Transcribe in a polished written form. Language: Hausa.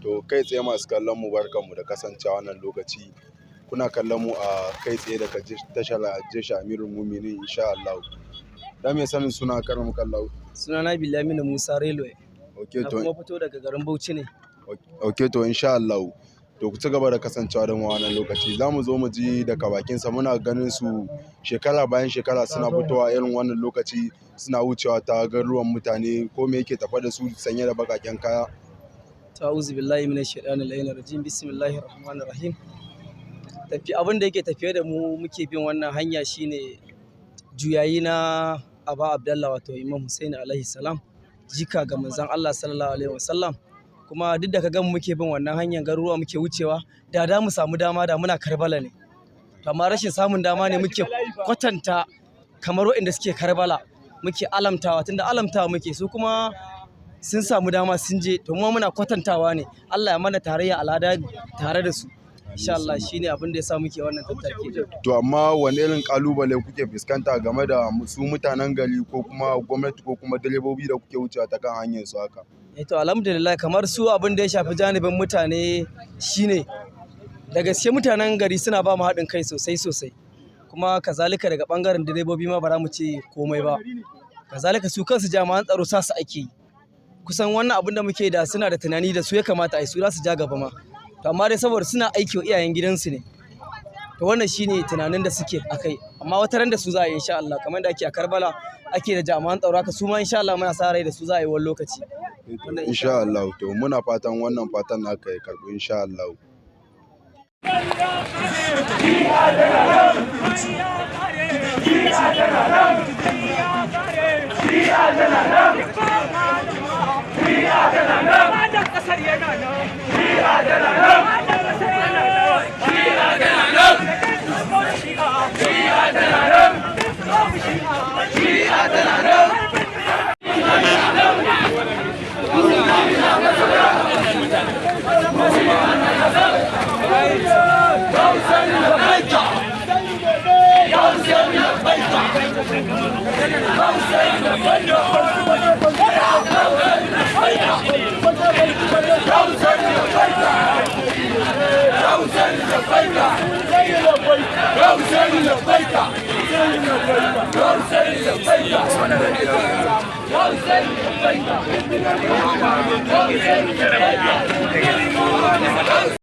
To, kai tsaye masu kallon mu, barkanmu da kasancewa wannan lokaci. Kuna kallon mu a kai tsaye daga tashar Jesha Amirul Muminin, insha Allah. Da me sanin suna karam kallahu? Sunana Bilaminu Musa Railway. Okay. Na To. kuma fito daga garin Bauchi ne. Okay, to insha Allah. To, ku ci gaba da kasancewa da mu a wannan lokaci. Za mu zo mu ji daga bakinsa. Muna ganin su shekara bayan shekara suna fitowa irin wannan lokaci, suna wucewa ta garuruwan mutane. Ko me yake tafa da su sanye da bakaken kaya? To, a'udhu billahi minash shaitanir la'inir rajim. Bismillahir rahmanir rahim. Tafi abin da yake tafiye da mu muke bin wannan hanya shine juyayi na Aba Abdallah, wato Imam Hussein alaihi salam, jika ga manzon Allah sallallahu alaihi wasallam. Kuma duk da ka gan mu muke bin wannan hanyar, garuruwa muke wucewa, da da mu samu dama da muna Karbala ne. To, amma rashin samun dama ne muke kwatanta kamar waɗanda suke Karbala, muke alamtawa, tunda alamtawa muke, su kuma sun samu dama sun je. To, mu muna kwatantawa ne. Allah ya mana tarayya alada tare da su, insha Allah. Shine abin da yasa muke wannan tattaki. To, amma wani irin kalubale kuke fuskanta game da su mutanen gari ko kuma gwamnati ko kuma direbobi da kuke wucewa ta kan hanyar su haka? Eh, to alhamdulillah, kamar su abin da ya shafi janibin mutane shine da gaske mutanen gari suna ba mu haɗin kai sosai sosai. Kuma kazalika daga ɓangaren direbobi ma ba za mu ce komai ba. Kazalika su kansu jami'an tsaro sa su ake yi. Kusan wannan abin da muke da suna da tunani da su ya kamata a yi, su za su ja gaba ma. To, amma dai saboda suna aiki wa iyayen gidansu ne, to wannan shine tunanin da suke akai. Amma wata ran da su za a yi, insha Allah. Kamar da ake a Karbala ake da jami'an tsaro, haka su ma insha Allah muna sa rai da su za a yi wani lokaci. Wannan. Insha Allah. To, muna fatan wannan fatan naka ya karbu, insha Allah.